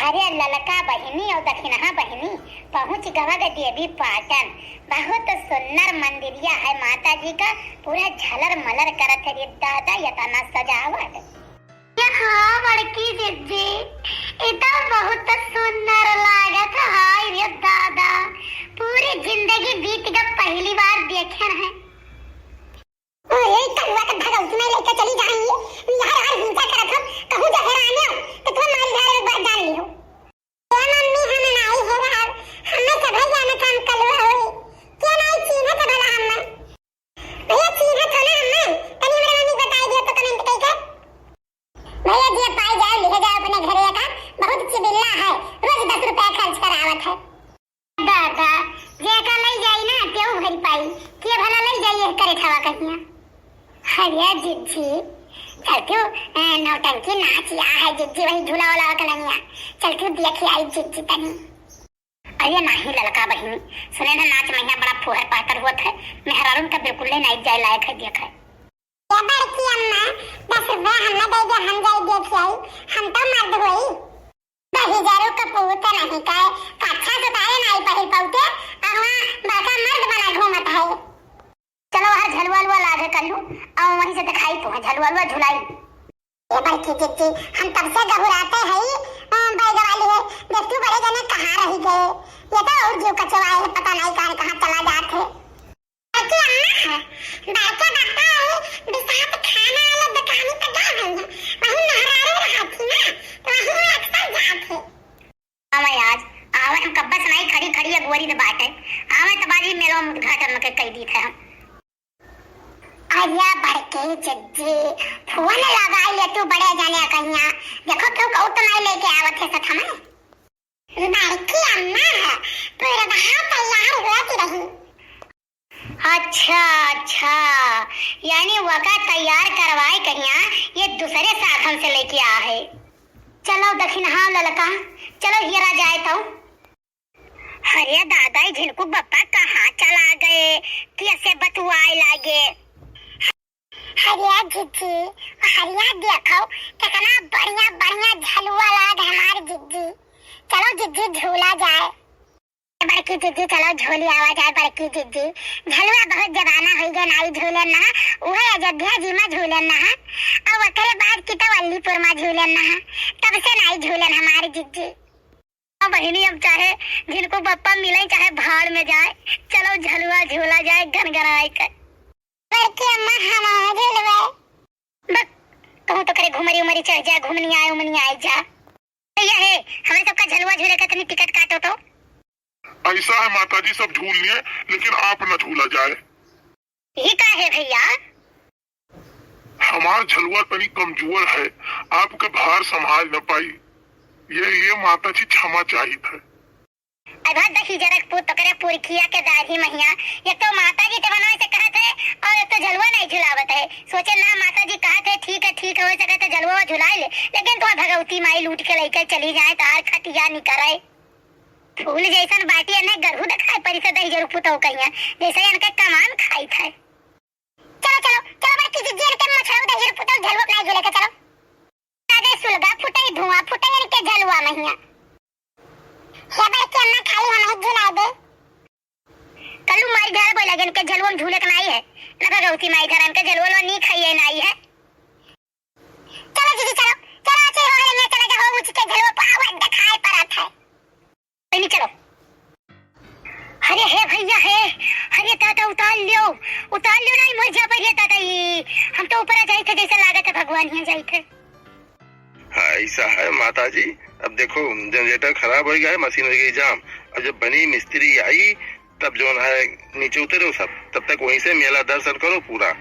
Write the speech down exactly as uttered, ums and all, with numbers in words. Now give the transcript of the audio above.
अरे ललका बहिनी और दखिनहा बहिनी, पहुँच गवा ग देवी पाटन। बहुत सुन्नर मंदिरिया है माता जी का, पूरा झलर मलर करत है रे दादा, यतना सजावट। ये हाँ बड़की जिज्जी, ई तो बहुत सुन्नर लागत है रे दादा, पूरी जिंदगी बीत ग पहली बार देखेन है। अरे, कलुआ के भगौती में लेके चली जाई। यहाँ हर हिंसा करत हो, कहूँ जहर आने हो, तो तुम मारी झाड़ एक बार जान लियो। ए मम्मी, हम नाई है रहब, हमें सभे जाने काम कलुआ होई। क्या नाई चीन्हत भला हमें? भैया, चीन्हत हो ना हमें? तनी हमरा मम्मी बताई दियो तो comment कइके। भैया, जे पाई जाए, लिहे जाए अपने घरे का, बहुत चिबिल्ला है, रोज दस रुपया खर्च करावत है। दादा, जेका लई जाई ना, तेऊ भरी पाई। के भला लई जाई एह करे खावा कहिया? अरे जिज्जी, चलती हूँ, ए, नौटंकी नाच या है जिज्जी, वही झूला वाला का लंगिया। चलती हूँ, देखी आई जिज्जी तनी। अरे नाही ललका बहिनी, सुने ना नाच महिया बड़ा फुहर पातर होत है, मेहरारून का बिल्कुल नहीं नाच जाए लायक है, देख है। ए बड़की अम्मा, दस रुपया हमें दे दे, हम जाई देखी आई, हम तो मर्द होई। बहिजरू कपूत नहीं कहे, कच्छा सुतारे नाई पहिर पौते, अउर वहाँ बड़का मर्द बना घूमत है। चलो, हर झलुआ लुआ लागे कर लूँ, अउर वहीं से दिखाई तो है, झलुआ लुआ झुलाई। ए बड़की जिज्जी, हम तब से गहुराते हई, अ, बैग वाली है, देखती बड़े जने कहाँ रही गए, ये तो और जीव कचवाए है, पता नहीं कहाँ, कहाँ चला जात है। बड़की अम्मा है, बड़के बापा है, बिसात खाना वाले दुकानी पे गए हैं, वहीं मेहरारू रहती ना, तो वहीं वो अक्सर जात है। आवे आज, आवे हम कब्बे से नहीं खड़ी, खड़ी अगुवरी दे बाटे। आवे तो बाजी मेलो उद्घाटन में के कह दी थे हम। अरे बड़के जिज्जी, फोन लगाई ले तू बड़े जाने कहिया, देखो क्यों कहू तो नहीं लेके आवत है सथ में। बड़की अम्मा है, पूरा बाहर तैयार होती रही। अच्छा, अच्छा, यानी वका तैयार करवाए कहिया, ये दूसरे साधन से लेके आ है। चलो दखिनहा ललका, चलो हियरा जाए तो। अरे दादा, ई झिनकू बप्पा कहाँ चला गए कि ऐसे बतुआए लागे? हरिया जिज्जी, हरिया देखो, कितना बढ़िया, बढ़िया झलुआ लाग हमार जिज्जी। चलो जिज्जी, झूला जाए। बड़की जिज्जी, चलो झूली आवा जाए, बड़की जिज्जी। झलुआ बहुत जमाना होई गए नाई झूलन ना, उहे अयोध्या जी में झूलन ना। अब ओकरे बाद की तो अलीपुर में झूलन ना, तब से नाई झूलन हमार जिज्जी। हाँ बहिनी, अब चाहे झिनकू बप्पा मिले, चाहे भाड़ में जाए, चलो झलुआ झूला जाए गनगनाए के। बड़की अम्मा, हम झूलबे। बक, कहूँ तो करे घुमरी उमरी चढ़ जा, घुमनी आए उमनी आए जा। भैया हे, हमरे सबका झलुआ झूले का तनी टिकट काटो तो। ऐसा है माता जी, सब झूल लिए, लेकिन आप न झूला जाए। ई का है भैया? हमार झलुआ तनी कमजोर है, आपके भार संभाल न पाई, ये लिए माता जी क्षमा चाहित है। अब हद ही जरक पूत तोकरे पुरखिया के दाढ़ी महिया, एक तो माता जी ते बनवे से कहत है और एक तो झलुआ नहीं झुलावत है। सोचे ना माता जी कहत है ठीक है, ठीक है, हो सके तो झलुआ झुला ले, लेकिन तुम्हार भगवती माई लूट के लेके चली जाए, तार खटिया निकरे। फूल जैसन बाटी, एने गरहू देखाई परी से दहिजरू पुतौ कहिया, जैसे इनके कमान खाई थे। चलो, चलो, चलो, बड़की जिज्जी, इनके मछरऊ दहिजरू पुतौ झलुआ अपना झूले के चलो। आगे सुलगा फुटई, धुआं फुटई, इनके झलुआ महिया। हे बड़की अम्मा, खाली हम ही झुला दे। कल्लू मारी घर बोला, इनके झलुआ में झूले के नाई है। ना भगवती माई घर इनके झलुआ लो नी खाइए नाई है। चलो जिज्जी, चलो, चलो, अच्छे हो रही है, चलो, हो ऊँच के झलुआ पावर दिखाई पड़त है। नहीं, चलो। अरे हे भैया हे, अरे दादा उतार लियो, उतार लियो, नहीं मर जा, अरे दादा, ई हम तो ऊपर आ जाई थे, जैसे लागत है भगवान यहाँ जाई थे। हाँ, ऐसा है माता जी। अब देखो, जनरेटर खराब हो गया है, मशीन हो गई जाम। अब जब बनी मिस्त्री आई, तब जौन है नीचे उतरो सब, तब तक वहीं से मेला दर्शन करो पूरा।